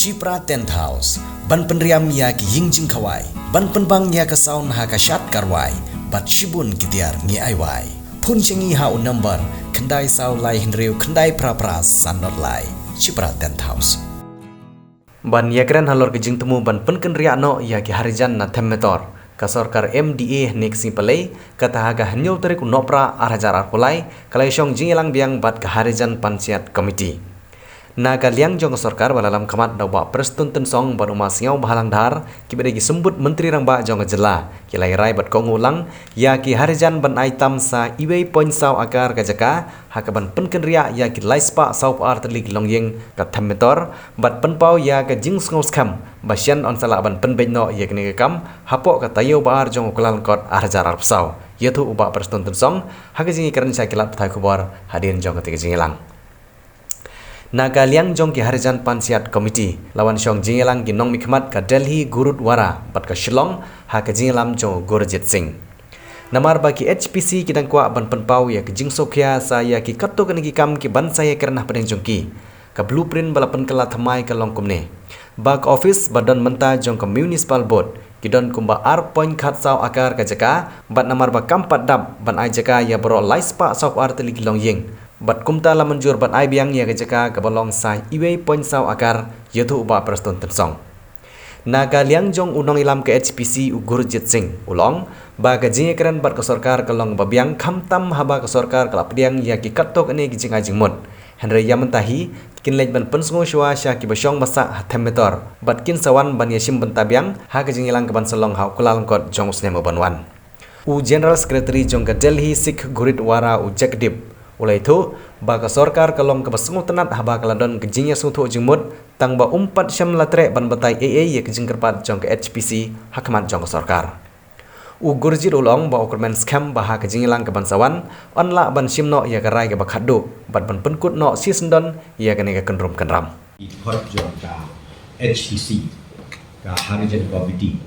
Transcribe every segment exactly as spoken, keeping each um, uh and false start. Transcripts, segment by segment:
Chipra Tent House, ban pynriam ïa ki ïing jingkhawai, ban pynbang ïa ka sound ha ka shad ka rwai, bad shibun ki tiar ngi ai wai. Phone sha ngi ha u number khyndai saw lai hynriew khyndai phra phra san dot lai. Chipra Tent House. Ban ïakren halor ka jingthmu ban pynkynriah noh ïa ki harijan na Them Metor, ka sorkar M D A hynne ka sngi Palei, kata ha ka hynñiew tarik u Nohprah ar hajar arphew lai, ka la ïashong jingïalang biang bad ka Harijan Panchayat Committee. Na ka liang jong ka sorkar ba la lam khmat da u Bah Prestone Tynsong bad u Ma Sniawbhalang Dhar, kiba dei ki symbud Myntri Rangbah jong ka jylla, ki la ïarai bad kohnguh lang ïa ki harijan ban ai tam sa iwei point saw akar ka jaka ha kaban pynkynriah ïa ki lai spah saw phew ar tylli ki longïing ka Them Metor, bad pynpaw ïa ka jingsngewskhem ba shen yn sa lah ban pynbeit noh ïa kane ka kam hapoh ka taïew ba ar jong u Kyllalyngkot ar hajar arphew saw, ïathuh u Bah Prestone Tynsong ha ka jingïakren sha ki lad pathai khubor hadien jong kata ka jingïalang. Na ka liang jong ki Harijan Panchayat Committee, la wan shong jingïalang ki nongmihkhmat ka Delhi Gurudwara bad ka Shillong ha ka jingïalam jong u Gurjit Singh. Namar ba ki H P C ki dang kwah ban pynpaw ïa ka jingsngewkhia sa ïa ki katto katne ki kam kiban sa ïakren hapdeng jong ki, ka blueprint ba la pynkylla thymmai ka long kumne: ba ka office ba don mynta jong ka Municipal Board ki don kumba ar point khat saw akar ka jaka, bad namar ba kam pat dap ban ai jaka ïa baroh lai spah saw phew ar tylli ki longïing, bad kumta la mynjur ban ai biang ïa ka jaka kaba long sa iwei point saw akar, ïathuh u Bah Prestone Tynsong. Na ka liang jong u nongïalam ka H P C u Gurjit Singh, u la ong ba ka jingïakren bad ka sorkar ka long ba biang, khamtam haba ka sorkar ka la pdiang ïa ki katto katne ki jingai jingmut. Hynrei ïa mynta hi kin leit ban pynsngew shuwa sha kiba shong ba sah ha Them Metor, bad kin sa wan ban ïashim bynta biang ha ka jingïalang kaban sa long ha u Kyllalyngkot jong u snem uban wan. U General Secretary jong ka Delhi Sikh Gurudwara u Jagdeep, u la ïathuh ba ka sorkar ka long kaba sngewtynnat haba ka la don ka jingïasngewthuh jingmut, tang ba um pat shym la treh ban batai ei ei ïa ka jingkyrpad jong ka H P C ha khmat jong ka sorkar. U Gurjit u la ong ba u kyrmen skhem ba ha ka jingïalang kaban sa wan, yn lah ban shim noh ïa ka rai kaba khatduh, bad ban pynkut noh shisyndon ïa kane ka kynrum kynram. Ki khot jong ka H P C, ka Harijan Committee,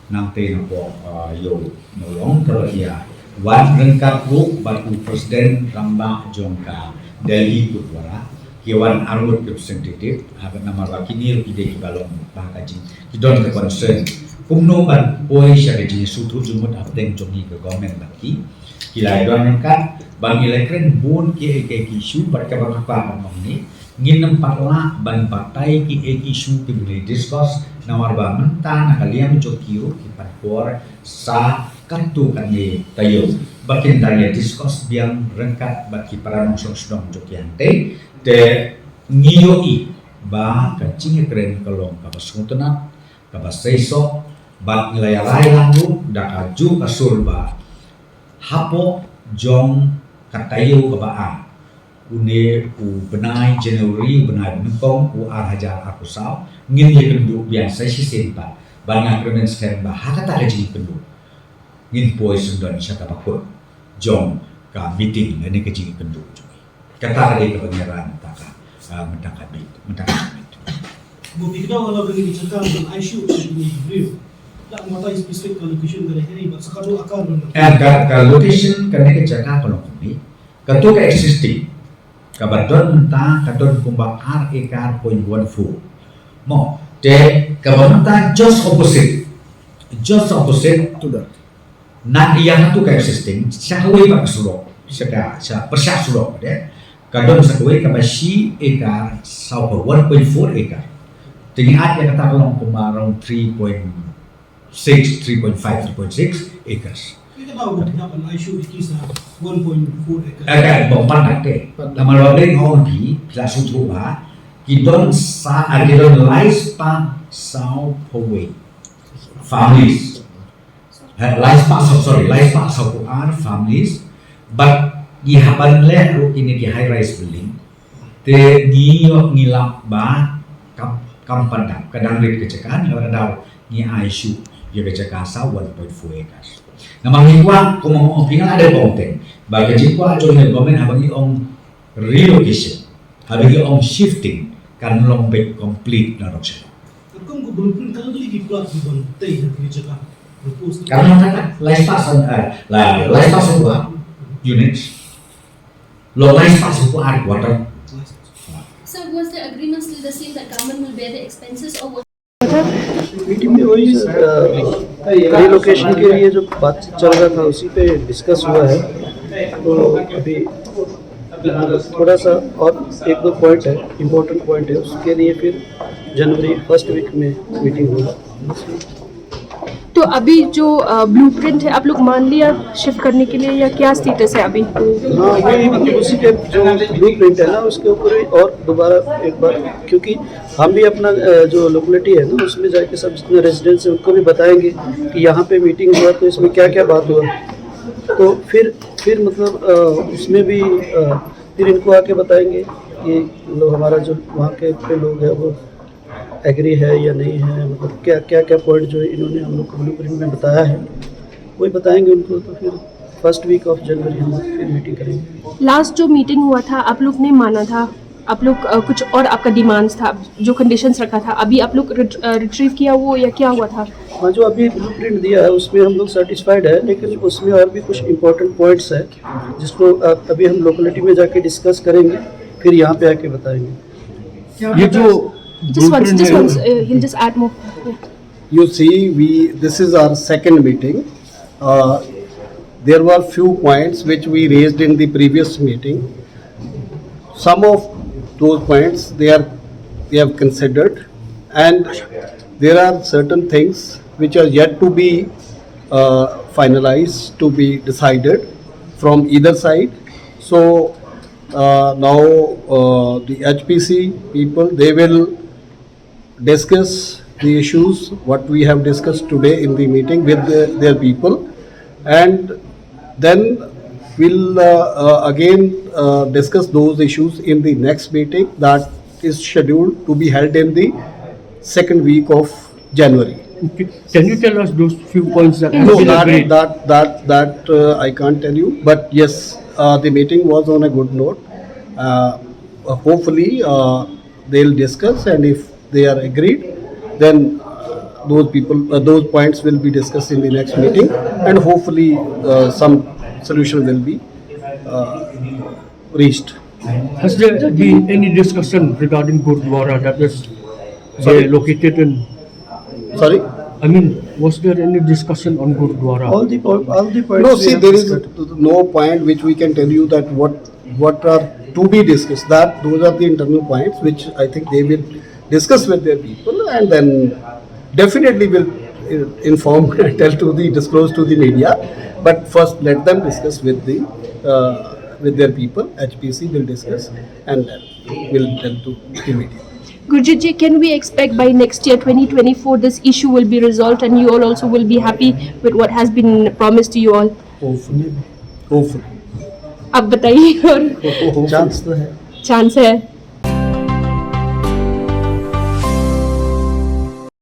nangta na pdeng, ah, ïoh nongïalam ka la ïa wan ryngkat ruh bad u President Rangbah jong ka Delhi Gurudwara, ki wan arngut ki representative, haba namar ba kine ruh ki dei kiba long ba ka jing, ki don ka concern kumno ban poi sha ka jingsngewthuh jingmut hapdeng jong ngi ka government bad ki. Ki la ïa don ryngkat ba ngi la kren bun kiei kiei ki issue, bad kaba nga kwah ban ong ne, ngin ym pat lah ban batai kiei kiei ki issue kiba ngi discuss, namar ba mynta na ka liang jong ki ruh ki pan por sa katto katne taïew ba kin dang ïa discuss biang ryngkat bad ki para nongshong shnong jong ki hangtei. Te ngi ïohi ba ka jingïakren ka long kaba sngewtynnat, kaba seisoh, bad ngi la ïa rai lang ruh da kajuh ka sur ba hapoh jong ka taïew kaba ar, une u bnai January, u bnai ba nyngkong u ar hajar arphew saw, ngin ïakynduh biang sa shisien pat, bad nga kyrmen skhem ba ha kata ka jingïakynduh ngin poi syndon sha kaba kut jong ka meeting lane ka jingïakynduh jong ngi. Kata ka dei kaba ngi rai mynta ka, ah, mynta ka bit, mynta ka bit. Ba phi kdew halor kane ka jaka ban ai shuh sha kine ki briew. Da nga batai specific ka location ka dei hi, bad sa katno akar ban. Eh, ka, ka location kane ka jaka ka long kumne. Kato ka existing, kaba don mynta ka don kumba ar ekar point one four. Mo, te kaba mynta just opposite, just opposite to that. Na ïa kato ka existing, sha kawei pat ka surok, sha ka, sha pyrshah surok de, ka don sa kawei kaba shi ekar, saw ka one point four ekar. Te ngi ïa kata ka long kumba around three point six, three point five, three point six acres. Ïa kata ka dei ban ai shuh ïa ki sa one point four acres. Acre, ba pan dak te. Namar ba dei ngong phi, phi la sngewthuh ba ki don sa, ah, ki don lai spah saw phew wei families. Eh, lai spah, so-, sorry, lai spah saw phew ar families, bad ngi hap ban leh ruh kine ki high rise building. Te ngi ïoh ngi lap ba kam, kam pat dap, ka dang rit ka jaka, ngi la daw ngi ai shuh ïa ka jaka sa one point four acres. Namar ngi kwah, kumba nga ong phi nga la dep ong te, ba ka jingkwah jong ngi government haba ngi ong relocation, haba ngi ong shifting, kan long beit complete na rok sha. Ka kum ka blueprint ka la dei ki plot ki ban tei ha ki jaka propose. Ka long kata, lai spah san, eh, la, lai spah san units. Long lai spah san unit quarter. Sa So was the agreement still the same that government will bear the expenses, or what? मीटिंग में वही रिलोकेशन के लिए जो बातचीत चल रहा था उसी पे डिस्कस हुआ है। तो अभी थोड़ा सा और एक दो पॉइंट है, इम्पोर्टेंट पॉइंट है, उसके लिए फिर जनवरी फर्स्ट वीक में मीटिंग होगा। तो अभी जो ब्लूप्रिंट है, आप लोग मान लिया शिफ्ट करने के लिए, या क्या स्टेटस है अभी? हाँ, वही मतलब उसी के जो ब्लू प्रिंट है ना, उसके ऊपर ही और दोबारा एक बार, क्योंकि हम भी अपना अ, जो लोकेलिटी है ना, उसमें जाके सब जितने रेजिडेंट्स हैं उनको भी बताएंगे कि यहाँ पे मीटिंग हुआ तो इसमें क्या क्या बात हुआ। तो फिर फिर मतलब अ, उसमें भी अ, फिर इनको आके बताएंगे कि मतलब हमारा जो वहाँ के पे लोग हैं वो एग्री है या नहीं है, मतलब क्या क्या क्या पॉइंट जो इन्होंने हम लोग को ब्लूप्रिंट में बताया है, वही बताएंगे उनको। तो फिर फर्स्ट वीक ऑफ जनवरी हम फिर मीटिंग करेंगे। लास्ट जो मीटिंग हुआ था, आप लोग ने माना था, आप लोग अ, कुछ और आपका डिमांड्स था, जो कंडीशंस रखा था, अभी आप लोग रिट्रीव किया वो, या क्या हुआ था? हाँ, जो अभी ब्लूप्रिंट दिया है उसमें हम लोग सेटिस्फाइड है, लेकिन उसमें और भी कुछ इम्पोर्टेंट पॉइंट्स है जिसको अ, अभी हम लोकेलिटी में जाके डिस्कस करेंगे, फिर यहाँ पे आके बताएंगे। ये जो Just once, blueprint just है, once, uh, he'll just add more. Yeah. You see, we, this is our second meeting. Uh, there were few points which we raised in the previous meeting. Some of those points they are, they have considered, and there are certain things which are yet to be uh, finalized, to be decided from either side. So uh, now uh, the H P C people, they will discuss the issues what we have discussed today in the meeting with the, their people, and then we'll uh, uh, again uh, discuss those issues in the next meeting that is scheduled to be held in the second week of January. Okay. Can you tell us those few points that have No, been that, agreed? that, that, that uh, I can't tell you, but yes, uh, the meeting was on a good note. Uh, hopefully, uh, they'll discuss, and if they are agreed, then uh, those people, uh, those points will be discussed in the next meeting, and hopefully, uh, some solution will be uh, reached. Has there been any discussion regarding Gurdwara that is Sorry? Located in? Sorry? I mean, was there any discussion on Gurdwara? All the po- all the points. No, we see, have there is discussed. No point which we can tell you that what what are to be discussed. That those are the internal points which I think they will discuss with their people, and then definitely will uh, inform and tell to the disclose to the media. But first, let them discuss with the uh, with their people. H P C will discuss, and then will tell to the media. Gurjit ji, can we expect by next year, twenty twenty-four, this issue will be resolved and you all also will be happy with what has been promised to you all? Hopefully, hopefully. आप बताइए। और चांस तो है। चांस है?